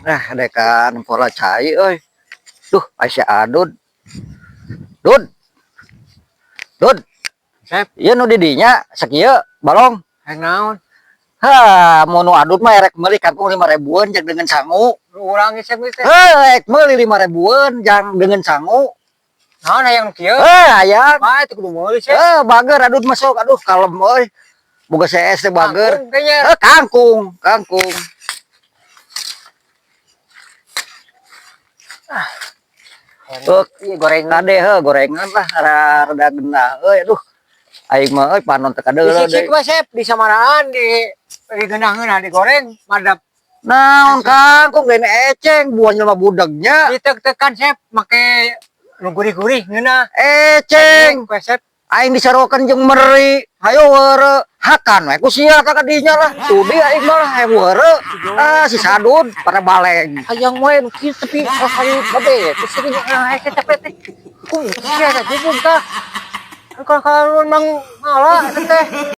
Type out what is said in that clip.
Ah, dekan pola cai euy. Duh, Aisyah adud. Dud. Dud. Sep. Ieu nu di dinya sakieu balong. Hayang naon? Ha, mun nu adud mah erek meuli kangkung 5 ribuan jang dengan sangu. Urang ge, Sep, teh. Heh, erek meuli 5 ribuan jang dengan sangu. Naon hayang nu kieu? Eh, hayang. Wah, itu kudu meuli, Sep. Eh, bager adud masuk. Aduh, kalem euy. Boga CS teh bager. Kangkung kayaknya. Eh, kangkung, kangkung. Eh, Iya, gorengan. Kade heuh gorengan lah rada genah euy, aduh. Aing mah euy panon teh Di kadeuleu sisik deui. Mah, Sep, di samaraan di geunaheun digoreng madap. Naon kangkung lain eceng buah jelema budegnya. Ditek-tekan, Sep, make nu gurih-gurih ngeunah. Eceng. Kue, Sep. Aing disarokeun jeung meri. Hayo weureu. Hakan we ku sia ka kadinya lah. Sudi aing mah lah hayang weureu. Ah, si Sadud pada baleng. Hayang wae nu kieu tapi kali babe teh sering hese capek teh. Ku sia teh gubug tah. Kalau kalau mang ngalah teh.